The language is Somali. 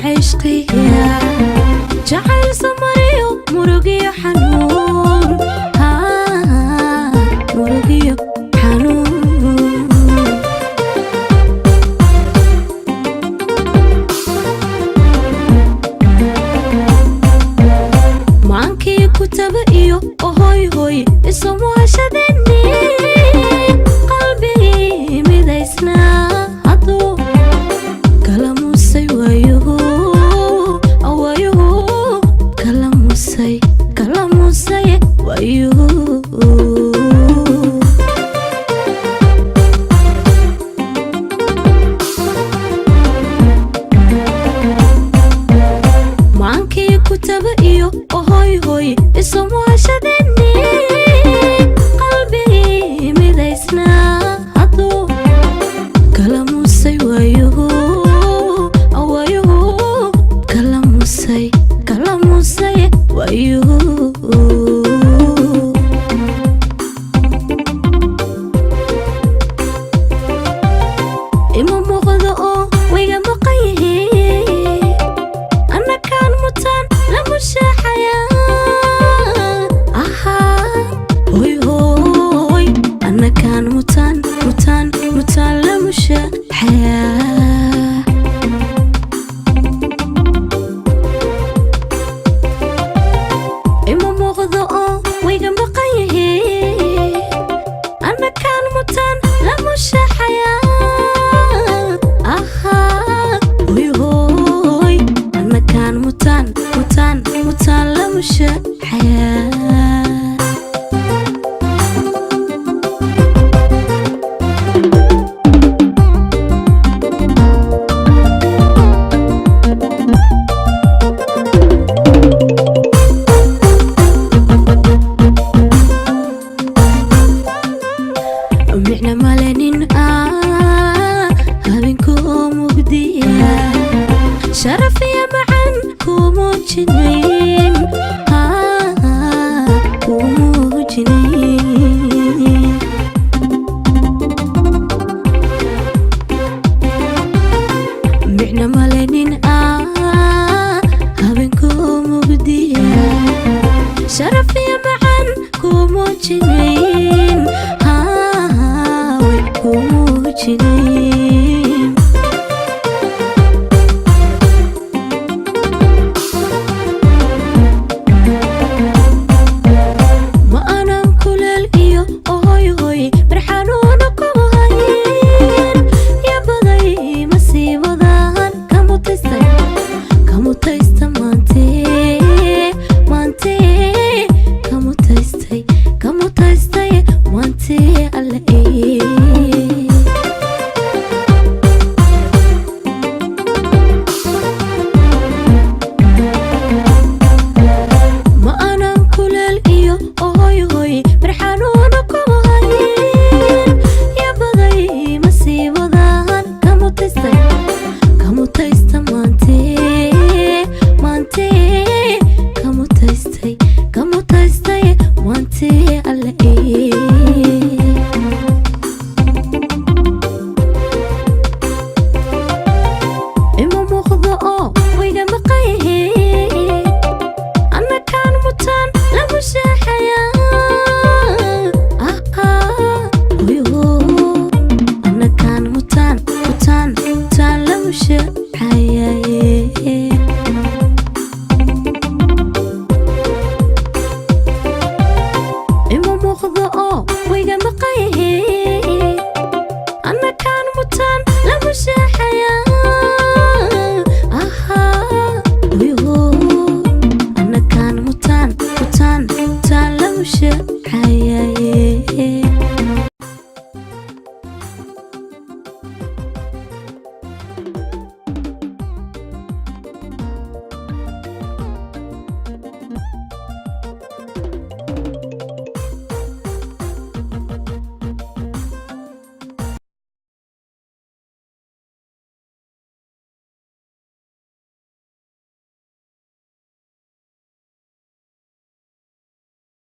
Cishqiga jacayl samariyo murugiyo xanuun, murugiyo xanuun. Maankii kutaba iyo ohoy hoy isumuhashadeni, qalbigii midaysnaa hadduu kala musay waayuhu, waayuhu kala musay, kala musay waayuhu. Maankii kutaba iyo ohoy hoy isumuhashadeni, qalbigii midaysnaa hadduu kala musay waayuhu, waayuhu kala musay, kala musay waayuhu. Ima muuqdo oo wayga maqan yihiin, annakaan mutaan la mushaaxaya. Ahaa hoy hoy, annakaan mutaan mutaan mutaan la mushaaxaya. Ima muuqdo oo wayga maqan yihiin, annakaan mutaan la mushaaxaya. Ahaa hoy hoy, annakaan mutaan mutaan mutaan la mushaaxaya. Micna male nin ah habeenkoo mugdiya, sharaf iyo macan kuu muujinayn, kuu muujinayn. Micna male nin ah.